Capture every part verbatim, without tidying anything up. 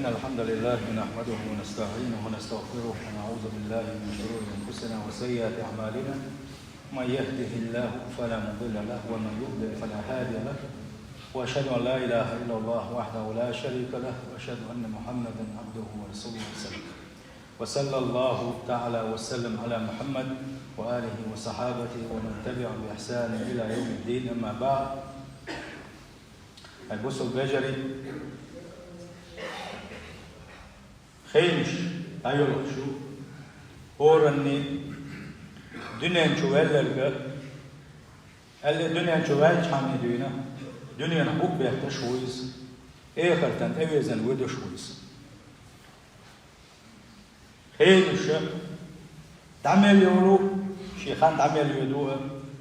إن الحمد لله نحمده ونستعينه ونستغفره ونعوذ بالله من شرور أنفسنا وسيئات أعمالنا. من يهده الله فلا مضل له ومن يضلل فلا هادي له. وأشهد أن لا إله إلا الله وحده لا شريك له وأشهد أن محمدا عبده ورسوله وسلم. وصلى الله تعالى وسلم على محمد وآله وصحابته ومن تبعهم بإحسان إلى يوم الدين. أما بعد. Ай бусалба вежарий, хенаш дӀайолхуш ю хӀоранна. Дуьнен чу ваьлларг, аьлла, дуьнен чу ваьлча хьамий дуьйна, дуьненах букъ бетташ ву иза, эхартан тӀевезан вуьдуш ву иза. Хенаш дӀа мел йолу, шен хан дӀа мел йоьду а,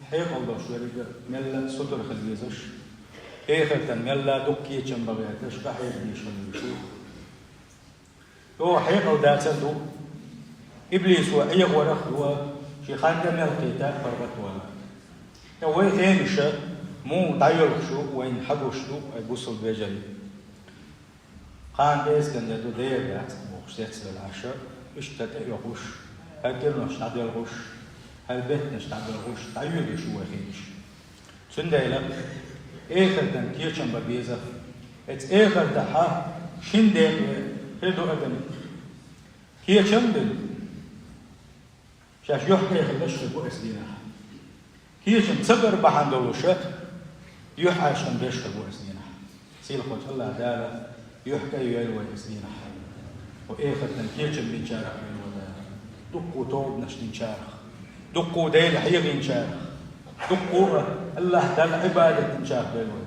хьекъал долуш верг мелла а сутара хила везаш, эхартан мелла а дукха кечам бан гӀерташ, къахьега дезаш хила везаш ву. ЧӀогӀа хьекъал дацар ду, иблисо Ӏехорах а ду а, шен хан тӀе мел кхета а паргӀат вала. Ткъа вай хенаш муха дӀайолхуш ю, вайна хьагуш ду, ай бусалба вежарий. Кхана эскан де ду, дера дац бохуш, цецвелла Ӏаш, иштта тӀеоьхуш, хӀара кӀирнаш дӀадоьлхуш, хӀара беттанаш дӀадоьлхуш, дӀайоьдуш ву вай хенаш. Цундела эхартан кечам бан беза. Эцу эхартахь шина декъе хир ду адам кечам а бина. Шаьш юьхькӀай хилла хир бу оцу дийнахь. Кечам ца бар бахьана долуша, юьхьӀаьржа хан беш хир бу оцу дийнахь. Сийлахьчу АллахӀ Дала юьхькӀай йойла вай оцу дийнахь. Хьо эхартан кечам бинчарах йойла вай Дала. Дуккха тобанаш динчарах, дуккха Дела хьехийнчарах, дуккха а АллахӀ Далла Ӏибадат динчарах йойла вай.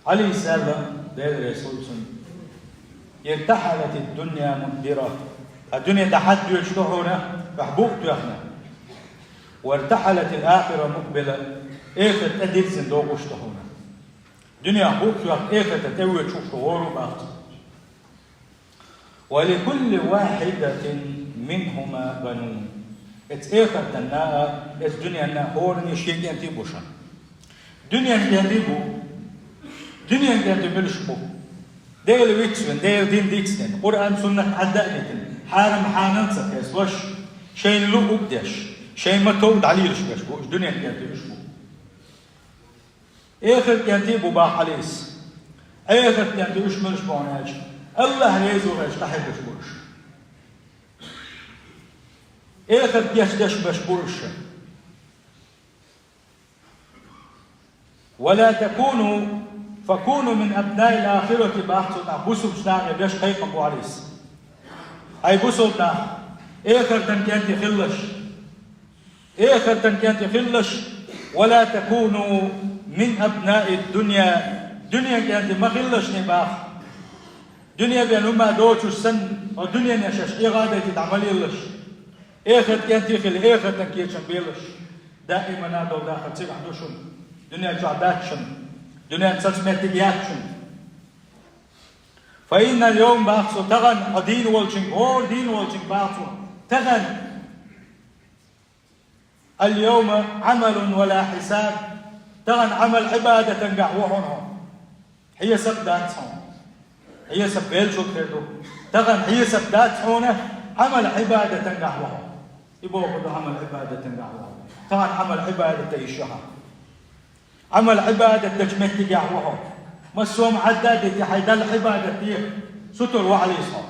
Ӏалийхи ссалам, Делан Расул цунна: «Иртахьалатид-дунья мудбира». Хьан дуьне дӀахьаьдда доьдуш ду хьуна, ахь букъ тоьхна. «Вартахьалатил ахира мукъбила», эхарт тӀедирзина догӀуш ду хьуна. Дуьнех букъ тоьхна, эхарта тӀевоьдуш ву хьо, гӀора ву бахьа. «Ва ликулли вахьидатин минхума банун». Эцу эхартанна а, эцу дуьненна а хӀоранна шен кӀентий бу шуна. Дуьненан кӀентий бу. Дуьненан кӀентий муьлш бу? Дела вицвина, Делан дин дицдина, Къуръан, суннат Ӏадда а дитина, хьарам-хьанал ца кхессош, шайна луъург деш, шайн ма-тов дӀалелаш берш бу уьш дуьненан кӀентий уьш бу. Эхарт кӀентий бу бахьа Ӏалийхи. Эхарт кӀентий уьш муьлш бу аьлча, АллахӀ реза ву аьлча къахьегаш бу уьш. Эхарт кечдеш беш бу уьш. «Ва ла такуну, факуну мин абнаил ахирати», бахьа цунах, бусулбачу нахе беш кхайкхам бу Ӏалийхи. Ай бусулба нах, эхартан кӀентий хилалаш. Эхартан кӀентий хилалаш, «ва ла такуну мин абнаид-дунья», дуьненан кӀентий ма хилалаш шуна бахьа. Дуьне бен хӀума доцуш санна, хьо дуьненан шаьш эгӀадайтий дӀа ма лелалаш. Эхартан кӀентий хила, эхартан кечам белаш. Даимана долу дахар цигахь ду шуна. Дуьнен чохь дац шуна. Дуьнен цаца меттиг яц шуна. «Фа иннал йовма», бахьа цо, тахана хьо дийна волчуьнга, хӀора дийна волчуьнга бахьа цо, тахана «Ал-йовма Ӏамалун ва ла хьисаб». Тахана Ӏамал-Ӏибадатангахь ву хьуна хьо. Хьесап дац хьуна. Хьесап веллачул хир ду. Тахана хьесап дац хьуна, Ӏамал-Ӏибадатангахь ву хьо. И бохург ду, Ӏамал-Ӏибадатангахь ву хьо. Тахана Ӏамал-Ӏибадат дан йиш ю хьан. Ӏамал-Ӏибадат дечу меттигехь ву хьо. Массо а хӀума Ӏадда а дитий, хьайн Далла Ӏибадат де, сутара ву Ӏалийхи хьо.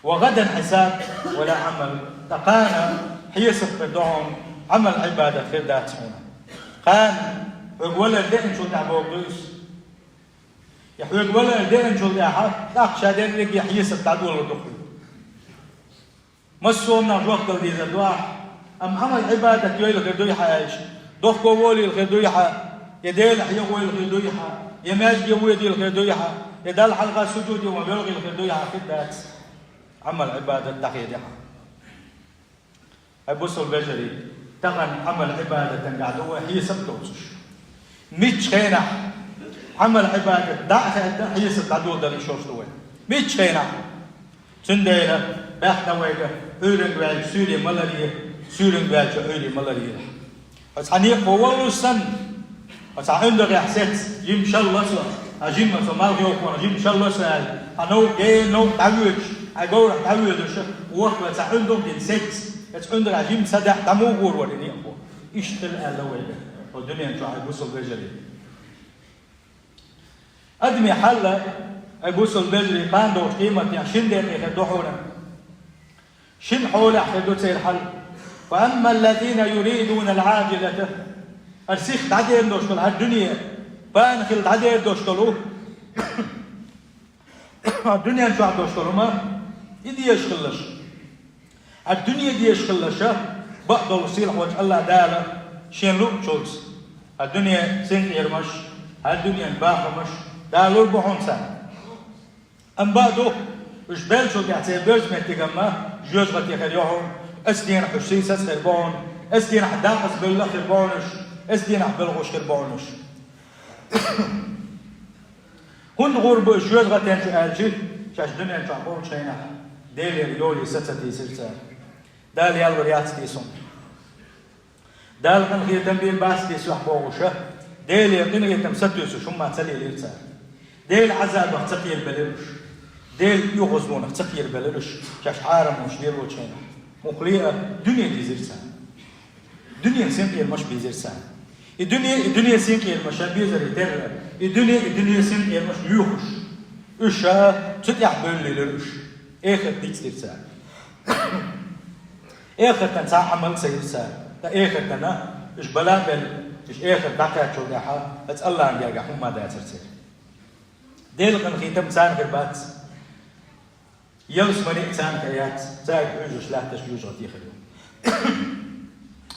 «Ва гӀадан хьисаб ва ла Ӏамал». Ткъа кхана хьесап хир ду хьуна, Ӏамал-Ӏибадат хир дац хьуна. Кхана хьоьга валар деанчул тӀаьхьа бохург ду иза. Я хьоьга валар деанчул тӀаьхьа, тӀаккха ша дерриге хьесап дӀадолалур ду хьуна. Массо а хӀуманах жоп дала дезар ду ахь, амма Ӏамал-Ӏибадат йойла хир дуй хьан аьлча, дохко волийла хир дуй хьан, я Делах хьехойла хир дуй хьан, я маьждиге воьдийла хир дуй хьан, я Далла хьалха сужуде ван воьлхийла хир дуй хьан, хир дац. Ӏамал-Ӏибадат дӀахеде хьан. Ай бусулба вежарий, тахана Ӏамал-Ӏибадатангахь ду вай хьесап доцуш. Миччу хенахь Ӏамал-Ӏибадат дӀа а хаьдда, хьесап дӀадоладар йиш йолуш ду вай. Миччу хенахь? Цундела баьхна вайга Ӏуьйранга ваьлча суьйре ма ларъе, суьйранга ваьлча Ӏуьйре ма ларъелахь. Хьо цхьа некъахо воллуш санна, хьо цхьа ӀиндагӀехь сецца, жимма шалла со, Хьан жимма со малх йохкъонах жимма шалло са аьлла, хьан новкъа, э, новкъа дӀавоьдуш, хьан говрахь дӀавоьдуш, вохве цхьа Ӏундам дина сетта, эцу Ӏундара жимма садаькъ дӀа мугӀур вара и некъо. Иштта хила аьлла вайга, хӀо дуьнен чу хьай бусул вежарий. Адаме хьал, ай бусул вежарий, кхана долчу къематехь шина декъе хир ду хьуна. Шина хьолехь хир ду церан хьал. فأما الذين يريدون العاجلة. ХӀара сих дӀадер долуш долу, хӀара дуьне, бана хила дӀадер долуш долу, дуьнен чохь долуш долу хӀума, и дезаш хилалаш. ХӀара дуьне дезаш хилалаш, бакъдолуш сийлахь волчу АллахӀ Дала шен луучуьнца. ХӀара дуьне синкъерамаш, хӀара дуьнен бахамаш Дала лур бу хьуна царна. Амма бакъду, уьш беллачул тӀаьхьа церан боьрша меттиг амма жоьжахати хир ю хьуна, эцу дийнахь уьш сийсаз хир бу хьуна, эцу дийнахь дакъаза бевлла хир бу хьуна уьш, эцу дийнахь белхаш хир бу хьуна уьш. ХӀунда гӀур бу уьш жоьжахатин чу аьлча, шаьш дуьнен чохь болчу хенахь Делера йолий са ца тийсира цара. Дала ялвар яц тийсуна. Дала къинхетам бийр бац те сох бохуша, Деле къинхетам сатуьйсуш хӀумма ца лелийра цара. Делан Ӏазабах ца кхерабелира уьш. Делан оьгӀазлонах ца кхерабелира уьш, шаьш хьарамаш лелочу хенахь. Муххале а дуьне дийзира царна. Дуьнен синкъерамаш бийзира царна. И дуьне, и дуьне синкъерамаш ша безаре терра, и дуьне, и дуьне синкъерамаш лоьхуш. Уьш ша цу тӀехь бевллера уьш. Эхарт дицдира цара. Эхартан цхьа Ӏамал ца йира цара. Ткъа эхартана уьш бала а белла, уьш эхарт дӀакхаьччул тӀаьхьа, аса Аллахьан гергахь хӀумма дацара церан. Делан къинхетам царна хир бац. Ялсамани а царна хир яц, цаьрга хьуьйсуш лаьтташ жоьжахати хир ю.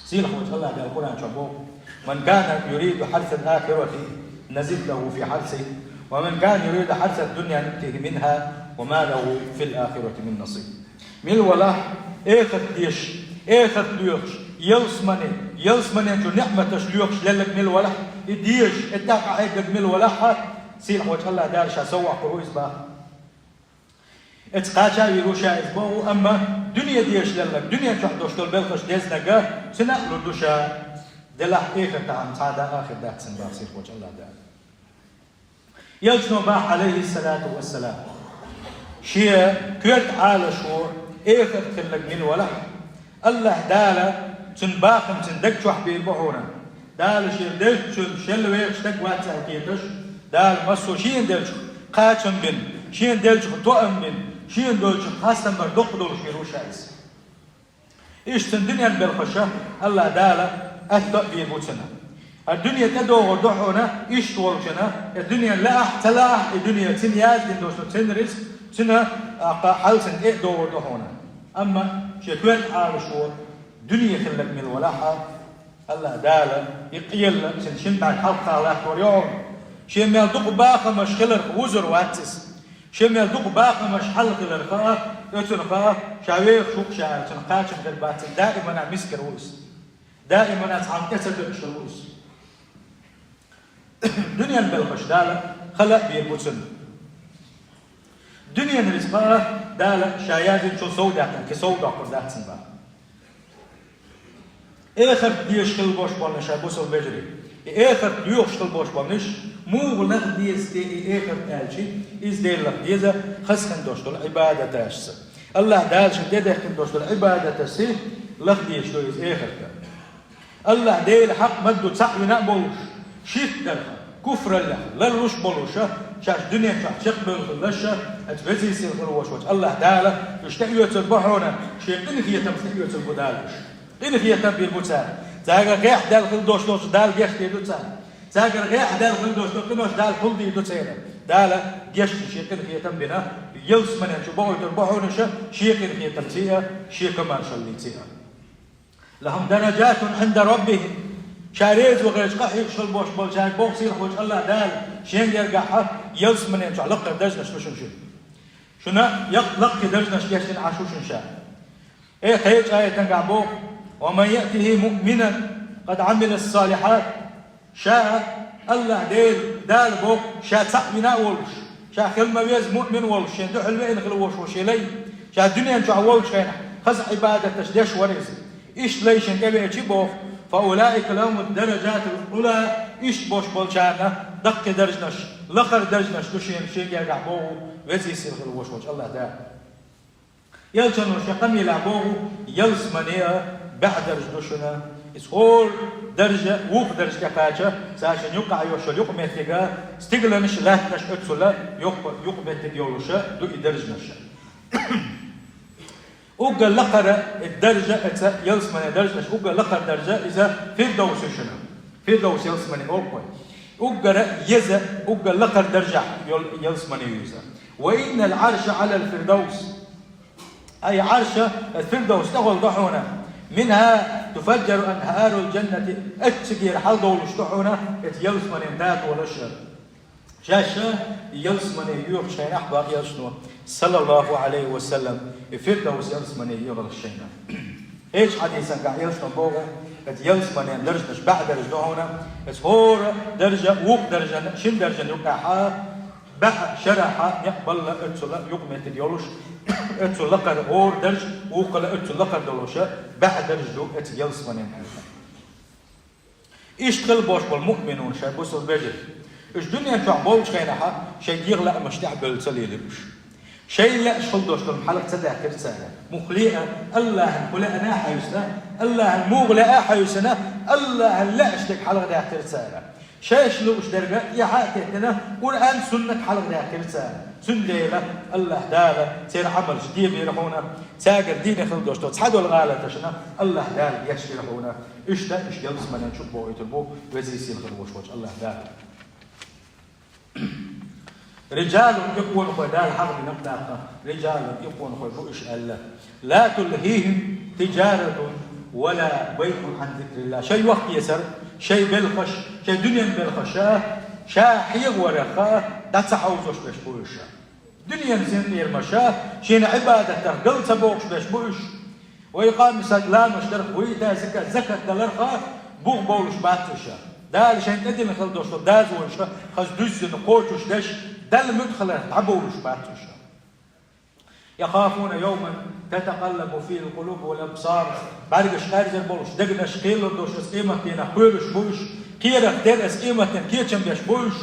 Сийлахь волчу АллахӀ Дала Къуръан чохь боху: «من كان يريد حرث الآخرة نزد له في حرثه ومن كان يريد حرث الدنيا نؤته منها وما له في الآخرة من نصيب». Мила валахь, эхарт дезаш, эхарт лоьхуш, ялсамани, ялсаманин чу неӀматаш лоьхуш лелларг мила валахь, и дезаш, и тӀаккха хьегнарг мила валахь, сийлахь волчу АллахӀ Дала ша совгӀат кхур ву иза баха. Эцу кхача а вийр ву ша иза боху, амма дуьне дезаш лелларг, дуьнен чохь долуш долу белхаш дезнарг, цуьнан а лур ду ша, делахь эхартахь цхьа а да а хир дац цуьнан баха сийлахь волчу АллахӀ Дала. Элчано баха, Ӏалайхиссалату вассалам, шен коьрта Ӏалашо эхарт хилларг мила валахь, АллахӀ Дала цуьнан бахам цуьнан даг чохь бийр бу хьуна. Дала шен деллачун шел вехаш стаг вац аьлла кхеташ, Дала массо а шена деллачух кхачам бина, шена деллачух тоам бина, шена долчух хастам бар доккха долуш вийр ву ша иза. Иштта цуьнан дуьнен белхаша АллахӀ Дала аьтто а бийр бу цуьнан. ХӀара дуьне тӀедогӀур ду хьуна, иштта волчунна, и дуьнен лаахь а, ца лаахь а, и дуьне цуьнан яздина долуш ду, цуьнан рицкъ, цуьнан, а, кха-, хьал цуьнан тӀе а догӀур ду хьуна. Амма шен коьрта Ӏалашо дуьне хилларг мила валахь а, АллахӀ Дала и къелла цуьнан шина бӀаьрг хьалха латтор ю хьуна. Шен мел дукха бахамаш хиларх вузур вац иза. Шен мел дукха бахамаш хьалха хиларх а, оьцунах а, ша вехаш ву-кх ша аьлла, цунах кхачам хир бац иза, даимана мискара ву иза. Даимана цхьамма тӀе ца тоьуш хир ву иза. Дуьнен белхаш Дала хала а бийр бу цуьнан. Дуьненан рицкъа а Дала ша яздинчул сов даьккхина, кхин сов доккхур дац цуьнан баха. Эхарт дезаш хила болуш болнаш ша бусул вежарий. И эхарт лоьхуш хила болуш болнаш, муха лаха деза те и эхарт аьлча, иза Делах деза хазахана долуш долу Ӏибадаташца. АллахӀ Дала шен тӀедехкина долуш долу Ӏибадаташца лаха дезаш ду иза эхарта. АллахӀ Делан хьакъ ма-дду цхьаъ вина а болуш, ширк дарха, куфраллех ларлуш болуша, шаьш дуьнен чохь чекхбевлла хиллаша, аса везийсийла хила волуш волчу АллахӀ Дала уьш тӀеоьцур бу хьуна, шен къинхетамца тӀеоьцур бу Дала уьш. Къинхетам бийр бу цара. Цаьргара гӀехь даьлла хила долуш долчу Дала гечдийр ду цара. Цаьргара гӀехь даьлла хила долуш долу къинош Дала хьулдийр ду церан. Дала гечдина шен къинхетам бина, ялсаманен чу бохуьйтур бу хьуна уьш, шен къинхетамций а, шен комаьршаллиций а. «لهم درجات عند ربهم». Ша реза вахарчу къахьоьгуш хила болуш болчаьрга боху сийлахь волчу АллахӀ Дала, шен гергахь ялсаманен чохь лакхара даржанаш ду шуна шуьга. Шуна яккха лакхе даржанаш гечдина Ӏаш ву шуна ша. Э, кхечу аятангахь боху: «ومن يأته مؤمنا قد عمل الصالحات». Ша, АллахӀ Дела, Дала боху, ша цхьаъ вина а волуш, ша хила ма-везза муъмин а волуш, шен дуьхьал веана хила волуш волу шен лай, ша дуьнен чохь волчу хенахь, хаза Ӏибадаташ деш вара иза. Иштта лай шен тӀевеачи боху: «فأولئك لهم الدرجات العلى». Иштта болуш болчарна даккхий даржанаш, лакхара даржанаш ду шена шен гергахь боху Веза-Сийлахь хилла волуш волчу АллахӀ Дала. Элчано шен къамелехь боху, ялсамане а бӀе даржа ду шуна. Иза хӀора даржа вукху даржа тӀе кхача, цара шена юккъехь йолуш йолу юкъаметтиг а, стигланаш, латтанаш оццул а юккъе, юкъаметтиг йолуш а ду и даржанаш. Уггар лакхара и даржа, оцу ялсамане даржанаш, уггар лакхара даржа иза Фирдовс ю шуна. Фирдовс ялсамане олу-кх вай. Уггар еза, уггар лакхара даржехь йолу ялсамане ю иза. Ва иннал Ӏарша Ӏалал Фирдовс. Ай Ӏарша Фирдовс тӀехула ду хьуна. Минха туфаджару анхарул джаннати. Оццигара хьаладовлуш ду хьуна оцу ялсаманен датолаш. Шаьш ялсамане йоьхучу хенахь боху элчано, саллаллаху Ӏалайхи ва саллам, и Фирдовс ялсамане йоьхуш шайна. Кхечу хьадисангахь элчано боху, оцу ялсаманен даржанаш бӀе даржа ду хьуна, оцу хӀора даржа, вукху даржана, шина даржана юккъехь а, бӀе шарахь а некъ балла оццул а юкъаметтиг йолуш, оццул лакхара хӀора даржа, вукхул а оццул лакхара долуш а, бӀе даржа ду оцу ялсаманен хьаьжна. Иштта хила болуш болу муъминаш, шайн бусалба вежарий. Уьш дуьнен чохь болчу хенахь шайн дегӀан лаамаш тӀехь бевлла ца лелира уьш. Шайна лаьаш хила долуш долу хьалха ца даьккхира цара. Муха лаьа, АллахӀан хӀун лаьа а хьаьвсина, АллахӀан муха лаьа а хьаьвсина, АллахӀан лаьаш дерг хьалха даьккхира цара. Шайша лууш дерг а тӀехьа а теттина, Къуръан, суннат хьалха даьккхира цара. Цундела АллахӀ Дала церан Ӏамалш дебийра хьуна, цаьргара дийна хила долуш долу цхьадолу гӀалаташна АллахӀ Дала гечдира хьуна. Иштта уьш ялсаманен чу бохуьйтур бу Веза-Сийлахь хила волуш волчу АллахӀ Дала. Риджалун, и къонахой, Дала хьахбина тӀаккха, риджалун, и къонахой бу уьш аьлла. Ла тулхихим тиджаратун ва ла байъун Ӏан зикриллахь. Шайн йохк-эцар, шайн белхаш, шайн дуьненан белхаш а, ша хьехаварах а дӀа ца хьовзош берш бу уьш. Дуьненан синкъерамаш а, шена Ӏибадатах гал ца бохуш берш бу уьш. Ва икъамис-салат, ламаш дарх, ва итаи закат, закат даларх а бух бовлуш бац уьш. Дала шайна тӀедиллина хила долуш долу дозанаш а хаза дуьззина кхочуш деш, Далла муьтӀахь хиларх дӀабовлуш бац уьш. Яхафуна йовман татакъаллабу фихил къулубу вал абсар. БӀаьргаш къаьрзина болуш, дегнаш кхеллалур долуш оцу къематдийнах кхоьруш бу уьш. Кхерах тера оцу къематдийнан кечам беш бу уьш.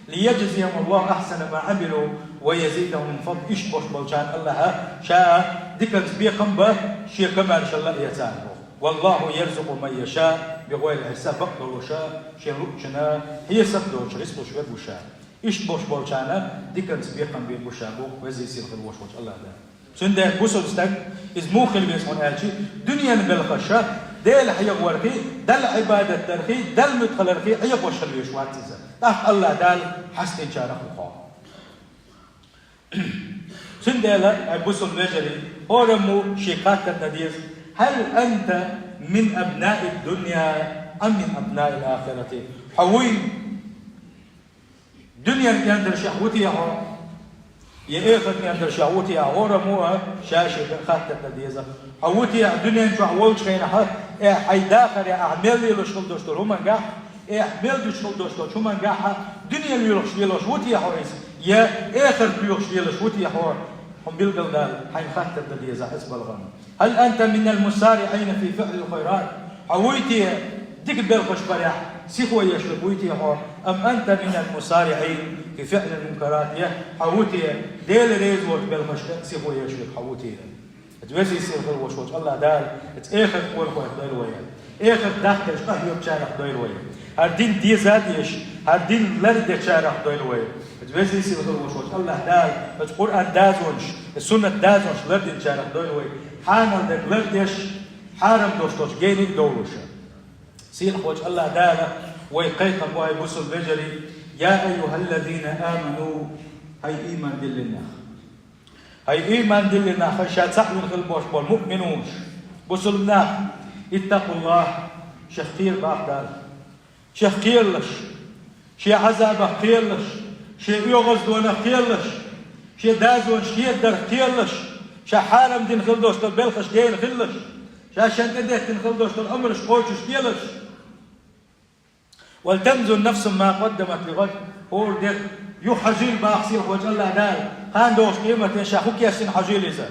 Лияджзиягьумуллаху ахьсана ма Ӏамилу ва язидагьум мин фадлихӀ. Иштта болуш болчарна АллахӀа ша диканца бекхам бан, шен комаьршалла а эцара боху. Валлаху ярзукъу ман яшаъу бигӀайри хьисаб. Бакъдолуш а, шен луъучунна хьесап доцуш рицкъ луш верг ву ша. Иштта болуш болчарна диканца бекхам бийр бу ша боху Веза-Сийлахь хила волуш волчу АллахӀ Дала. Цундела бусалба стаг иза муха хила веза хьуна аьлча, дуьненан белхаш а, Дела хьехавархий, Далла Ӏибадат дархий, Далла муьтӀахь хилархий Ӏехош хила везаш вац иза. ТӀаккха АллахӀ Дала хьастинчарах ву хьо. Цундела, ай бусалба вежарий, хӀораммо шега хаттар дан деза: хьал анта мин абнаид-дунья ам мин абнаил-ахирати? Хьо вуй дуьненан кӀентаршех ву те хьо, я эхартан кӀентаршех ву те хьо? ХӀораммо а ша-шега хаттар дан деза. Хьо ву те дуьнен чохь волчу хенахь, э, хьайн дахаре ахь мел лелош хила долуш долу хӀумангахь, э, ахь мел дуьтуш хила долуш долчу хӀумангахь, дуьне лоьхуш лелош ву те хьо иза, я эхарт лоьхуш лелош ву те хьо? Хьуна билгал дала, хьайна хаттар дан деза иза балгӀанна. Хьал анта минал мусариӀина фи фиӀлил хайрат? Хьо вуй те дика белхаш барехь сихо еш верг вуй те хьо? Ам анта минал мусариӀина фи фиӀлил мункарат? Я хьо ву те Дела реза волчу белхашка сихо еш верг хьо ву те? Аса Веза-Сийлахь хила волуш волчу АллахӀ Дала аса эхарт къонахойх дойла вай. Эхарт дахкалуш къахьоьгучарах дойла вай. ХӀара дин деза а дезаш, хӀара дин лардечарах дойла вай. Аса Веза-Сийлахь хила волуш волчу АллахӀ Дала аса Къуръан дозанаш, аса суннат дозанаш лардинчарах дойла вай. Хьанал дерг лардеш, хьарам долуш долчу гениг а довлуш. Сийлахь волчу АллахӀ Дала вай кхайкхам бу, ай бусалба вежарий: я айюхьаллазина аману, хӀай ийман диллина нах. ХӀай ийман диллина нах, хӀай ша цхьаъ вина хила болуш болу муъминаш, бусалба нах, иттакъуллахь, шех кхера боху Далла. Шех кхералаш, шен Ӏазабах кхералаш, шен оьгӀаздонах кхералаш, шен дозанаш хедадарх кхералаш, ша хьарам дина хила долуш долу белхаш гена хилалаш, ша шайна тӀедеттина хила долуш долу амалш кхочушделаш. Вал танзур нафсун ма къаддамат ли гӀад. ХӀора дерг юха хьажийла боху сийлахь волчу АллахӀ Дала. Кхана догӀучу къематдийнахь ша хӀун кечдина хьажийла иза.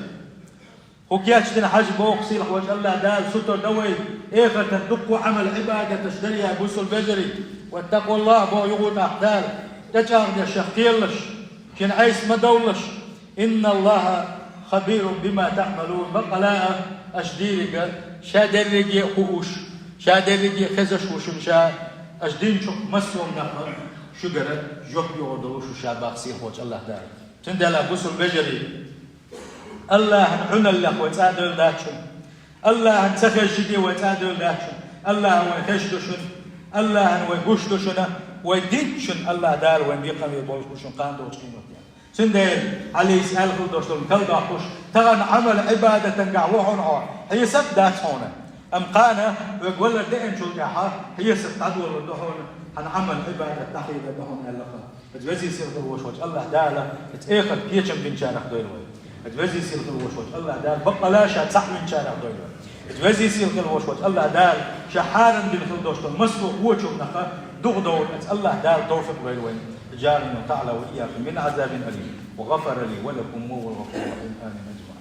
Кху кечдина хьажа боху сийлахь волчу АллахӀ Дала сутара дан вай, эхартан дуккха Ӏамал-Ӏибадаташ даре, бусалба вежарий. «واتقوا الله», боху юха тӀаккха Дала, тӀечӀагӀдеш шех кхелалаш, шен Ӏеса ма довлалаш. «إن الله خبير بما تعملون», баккъала а аша дийриг а, ша дерриге а хууш, ша дерриге а хезаш ву шуна ша, аша динчух массо а нах шуьгара жоп йогӀур долу шу ша баха сийлахь волчу АллахӀ Дала. Цундела, бусалба вежарий, АллахӀан Ӏуналлех вай цӀа а девлла дац шуна. АллахӀан ца хезча вай цӀа а девлла дац шуна. АллахӀ вай хезаш ду шуна. АллахӀан вай гуш ду шуна. Вай динчун АллахӀ Дала вайн бекхам бе болуш бу шуна кхана долчу къематде. Цундела, Ӏалийс аьлла хила долуш долу калдоккхуш, тахана Ӏамал-Ӏибадатангахь ву хьуна хьо, хьесап а дац хьуна. Амма кхана, вайга валар деанчул тӀаьхьа, хьесап дӀадолалур ду хьуна, хьан Ӏамал-Ӏибадат дӀахьедар ду хьуна аьлла. Иза везий сийлахь волуш волчу АллахӀ Дала иза эхарт кечам бинчарах дойла вай. Иза везий сийлахь волуш волчу АллахӀ Дала баккъала ша цхьаъ винчарах дойла вай. Иза везий сийлахь волуш волчу АллахӀ Дала ша хьарам дина хила долуш долу массо а вочул наха духадовла иза АллахӀ Дала тавфикъ лойла вайна. جعلنا الله تعالى وإياكم من عذاب أليم، وغفر لي ولكم وهو الغفور الرحيم. آمين أجمعين.